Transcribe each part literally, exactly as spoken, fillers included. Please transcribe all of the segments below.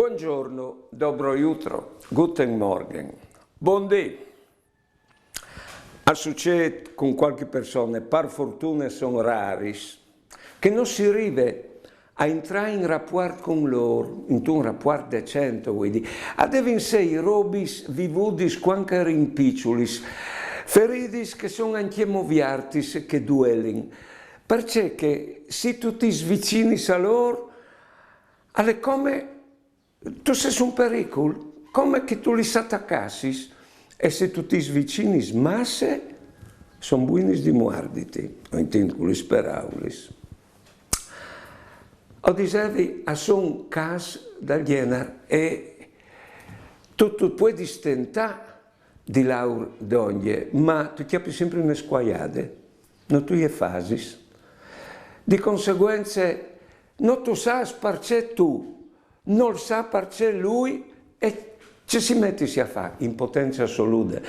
Buongiorno, dobro jutro, guten Morgen, bundì. Al sucêt cun cualchi persone, par fortune a son raris, che no si rive a intrâ in rapuart cun lôr, intun rapuart decent, o vuei dî, a devin sei robis vivudis cuant che a erin piçulis, feridis che a son ancjemò viertis e che a duelin, parcè che se tu ti svicinis a lôr, al è come tu sês un pericul, come che tu lis atacassis, e se tu ti svicinis masse, a son buinis di muarditi, o intint cun lis peraulis. O disevi, a son câs dal gjenar e tu, tu puedis tentâ di lâur dongje, ma tu cjapis simpri une scuaiade, no tu je fasis. Di conseguence, no tu sâs parcè tu, nol sa parcè lui, e ce si metisi a fâ? Impotenze assolude.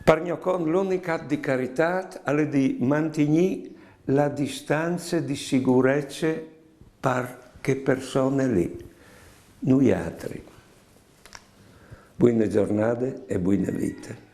Par gno cont, l'unic at di caritât al è di mantignî la distance di sigurece par chê persone li. Nuialtri. Buine zornade e buine vite.